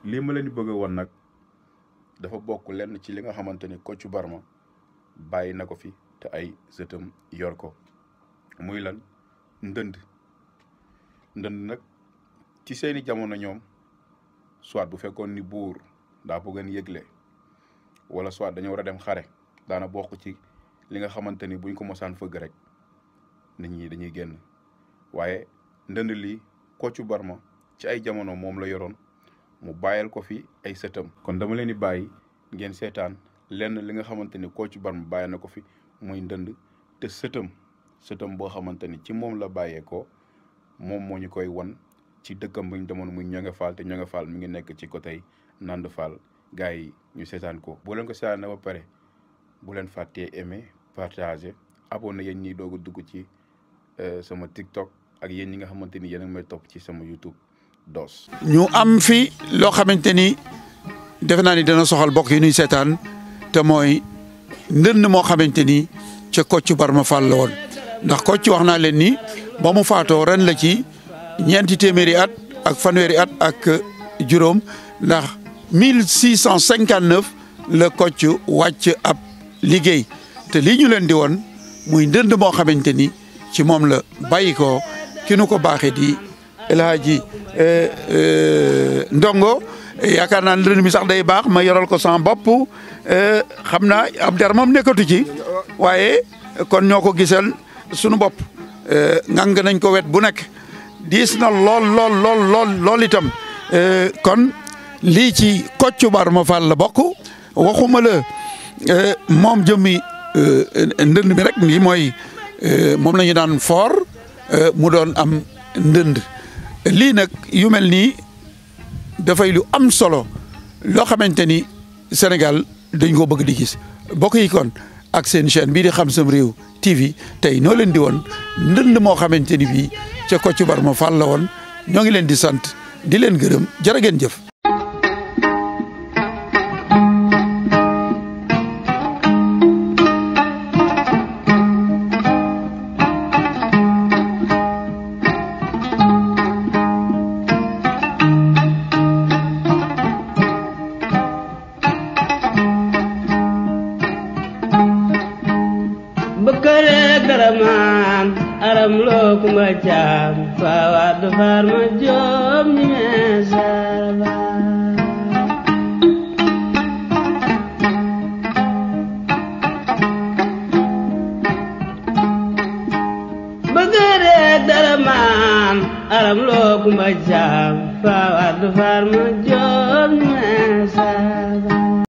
lii ma leen di bëgg a woon nag dafa bokk lenn ci li nga xamante ni Kocc Barma bàyyi na ko fi te ay sëtam yor ko muy lan ndënd nag ci seeni jamono ñoom soit bu fekkoon ni buur daa bëggoon yëgle wala soit dañoo war a dem xare daana bokk ci li nga xamante ni buñ ko mosaan fëgg rek nit ñi dañuy génn waaye ndënd lii Kocc Barma ci ay jamono moom la yoroon mu bàyyal ko fi ay sëtam kon dama leen di bàyyi ngeen seetaan lenn li nga xamante ni Kocc Barma bàyyi na ko fi muy ndënd te sëtam boo xamante ni ci moom la bàyyeekoo moom moo ñu koy wan ci dëkkam bu ñu demoon muy Ñonge Fall te Ñonge Fall mi ngi nekk ci côté Nand Fall gars yi ñu seetaan ko. boo leen ko seetaan ba pare bu leen fàttee aimer partager abonné yéen ñiy doog a dugg ci sama TikTok ak yéen ñi nga xamante ni yéen a may topp ci sama YouTube Doss. ñu am fi loo xamante ni defe naa ni dana soxal bokk yi nuy seetaan te mooy ndënd moo xamante ni ca Kocc Barma Fall la woon ndax Kocc wax naa leen ni ba mu faatoo ren la ci ñeenti téeméeri at ak fanweeri at ak juróom ndax 1659 la Kocc wàcc ab liggéey te lii ñu leen di woon muy ndënd moo xamante ni ci moom la bàyyi ko ki nu ko baaxee di El Hadji Ndongo yaakaar naa ndënd mi sax day baax ma yoral ko sama bopp xam naa ab der moom nekkatu ci waaye kon ñoo ko gisal sunu bopp ngang nañ ko wet bu nekk diis na lool itam kon lii ci Kocc Barma Fall la bokk waxuma la moom jëmmi ndënd mi rek lii mooy moom la ñu daan foor mu doon am ndënd lii nag yu mel nii dafay lu am solo loo xamante ni Sénégal dañ ko bëgg di gis bokk yi kon ak seen chaîne bii di Xam Sam Réew TV tey noo leen di woon ndënd moo xamante ni bii ca Kocc Barma Fall la woon ñoo ngi leen di sant di leen gërëm jërë ngeen jëf. aram loo kumba caam faawaat faar ma joom ñi meesaraba bëgg reek dara maan aram loo kumba caam faawaat faar ma joom